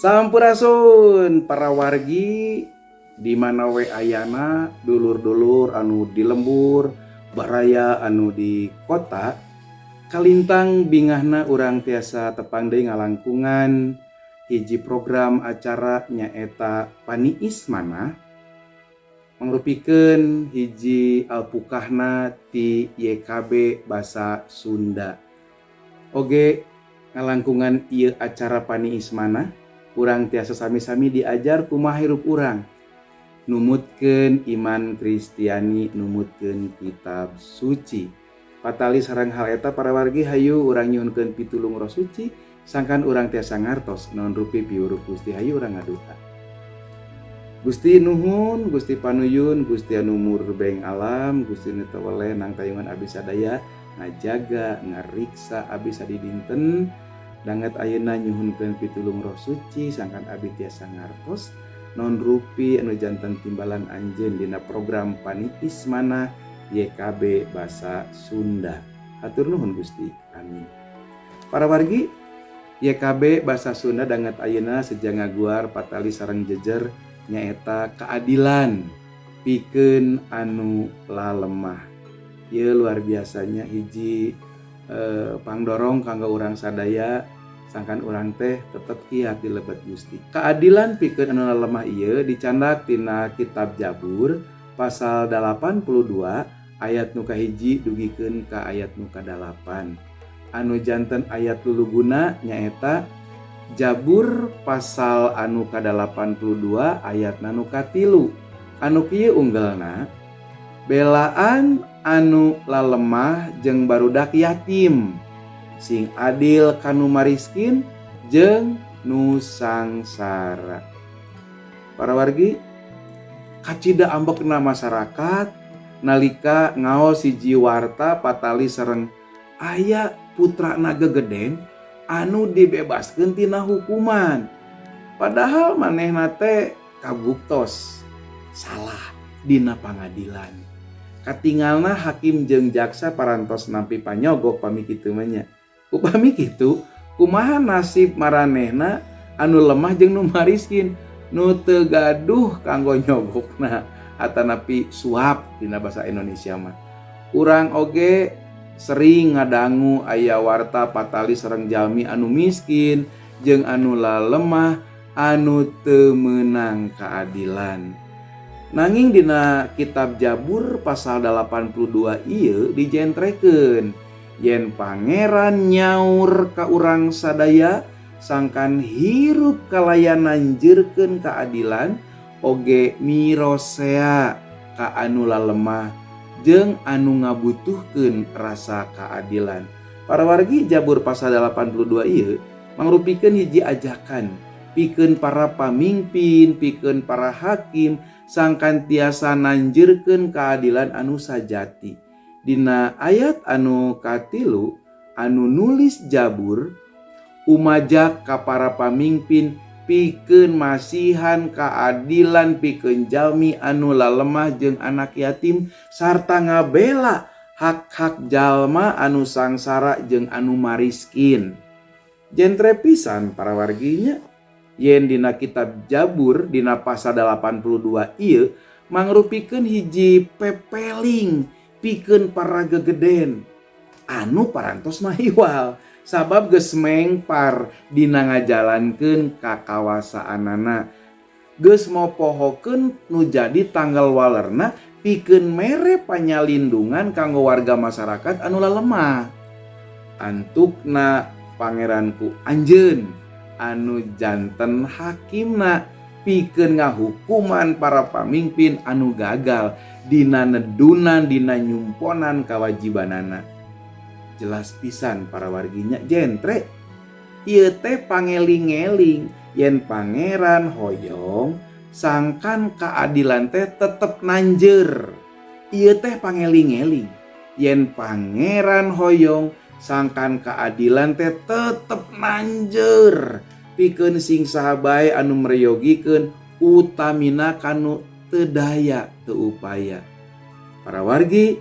Sampurasun para wargi di mana we ayana, dulur-dulur anu di lembur, baraya anu di kota. Kalintang bingahna urang tiasa tepang deui ngalangkungan hiji program acara, nyaeta Paniis Manah, mangrupikeun hiji alpukahna ti YKB Basa Sunda. Oge ngalangkungan ieu acara Paniis Manah, urang tiasa sami-sami diajar kumaha hirup urang numutkeun iman Kristiani, numutkeun kitab suci. Patali sareng hal eta, para wargi, hayu urang nyuhunkeun pitulung Roh Suci sangkan urang tiasa ngartos naon rupi piwuruh Gusti. Hayu urang ngadua. Gusti nuhun, Gusti panuyun, Gusti anu murbeng alam, Gusti nu teu weleh nangtayungan abdi sadaya, ngajaga ngariksa abdi sadidinten. Danget ayeuna nyuhunkeun pitulung Roh Suci sangkan abdi tiasa ngartos naon rupi anu janten timbalan Anjeun dina program Paniis Manah YKB Basa Sunda. Hatur nuhun, Gusti, amin. Para wargi, YKB Basa Sunda danget ayeuna seja ngaguar patali sareng jejer nyaeta keadilan pikeun anu lalemah. Ieu luar biasanya hiji pangdorong kanggo urang sadaya sangkan urang teh tetep kiat di lebet Gusti. Keadilan pikeun anu lemah ieu dicandak tina kitab Jabur pasal 82 ayat nu kahiji dugikeun ka ayat nu kadalapan. Anu janten ayat luluguna nyaeta Jabur pasal anu ka-82 ayat nu katilu, anu kieu unggelna: "Belaan anu lalemah jeung barudak yatim, sing adil kanu mariskin jeung nu sangsara." Para wargi, kacida ambekna masyarakat nalika ngaos hiji warta patali sareng aya putrana gegeden anu dibebaskeun tina hukuman, padahal manehna teh kabuktos salah dina pangadilan. Katingalna hakim jeung jaksa parantos nampi panyogok. Pami kitu mah nya, upami kitu kumaha nasib maranehna anu lemah jeung nu mariskin nu teu gaduh kanggo nyogokna atanapi suap dina bahasa Indonesia mah? Urang oge sering ngadangu aya warta patali sareng jalmi anu miskin jeung anu lalemah anu teu meunang keadilan. Nanging dina kitab Jabur pasal 82 ieu dijentrekeun yen Pangeran nyaur ka urang sadaya sangkan hirup kalayan nanjeurkeun keadilan oge mirosea ka anu lalemah jeung anu ngabutuhkeun rasa keadilan. Para wargi, Jabur pasal 82 ieu mangrupikeun hiji ajakan pikeun para pamimpin, pikeun para hakim sangkan tiasa nanjeurkeun keadilan anu sajati. Dina ayat anu katilu, anu nulis Jabur umajak ka para pamimpin pikeun masihan keadilan pikeun jalmi anu lalemah jeung anak yatim sarta ngabela hak-hak jalma anu sangsara jeung anu mariskin. Jentre pisan, para warginya, yen dina kitab Jabur dina pasal 82 ieu mangrupikeun hiji pepeling pikeun para gegeden anu parantos mahiwal sabab geus mengpar dina ngajalankeun kakawasaanana, geus mopohokeun nu jadi tanggal walerna pikeun mere panyalindungan kanggo warga masyarakat anu lalemah. Antukna Pangeran ku Anjeun anu janten hakimna pikeun ngahukuman para pamimpin anu gagal dina nedunan, dina nyumponan kawajibanana. Jelas pisan, para warginya, jentre ieu teh pangeling-eling yen Pangeran hoyong sangkan keadilan teh tetep nanjer. Ieu teh pangeling-eling yen Pangeran hoyong sangkan keadilan teh tetep nanjer pikeun sing saha bae anu meryogikeun, utamina kanu teu daya teu upaya. Para wargi,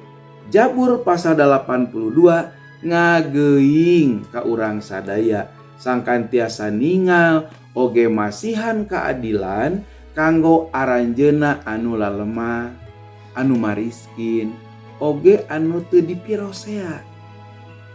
Jabur pasal 82 ngageuing ka urang sadaya. Sangkan tiasa ningal oge masihan keadilan kanggo aranjeuna anu lalemah, anu mariskin, oge anu teu dipirosea.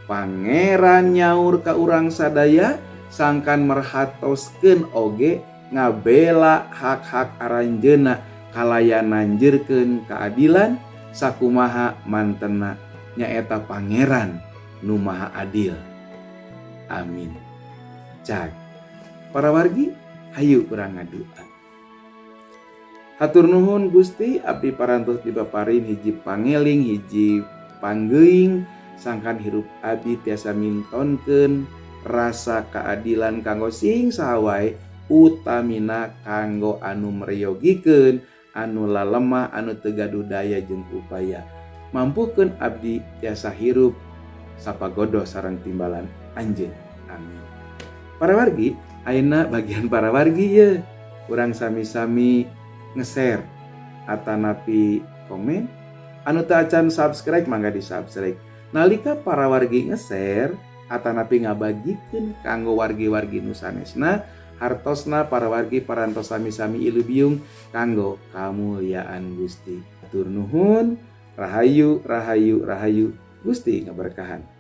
Pangeran nyaur ka urang sadaya sangkan merhatoskeun oge ngabela hak-hak aranjeuna kalayan nanjerkeun keadilan sakumaha mantena nyaeta Pangeran nu Maha Adil. Amin. Cag. Para wargi, hayu urang ngadua. Hatur nuhun Gusti, abdi parantos dipaparin hiji pangeling, hiji panggeuing sangkan hirup abdi tiasa mintonkeun rasa keadilan kanggo sing saha wae, utamina kanggo anu meryogikeun, anu lalemah, anu teu gaduh daya jeung upaya. Mampukeun abdi tiasa hirup sapagodo sareng timbalan Anjeun. Amin. Para wargi, ayeuna bagian para wargi ye. Urang sami-sami nge-share atanapi komen. Anu teu acan subscribe, mangga di subscribe. Nalika para wargi nge-share atanapi ngabagikeun kanggo wargi-wargi nu sanesna, hartosna para wargi parantos sami-sami ilubiung kanggo kamulyaan Gusti. Hatur nuhun, rahayu, rahayu, rahayu. Gusti ngaberkahan.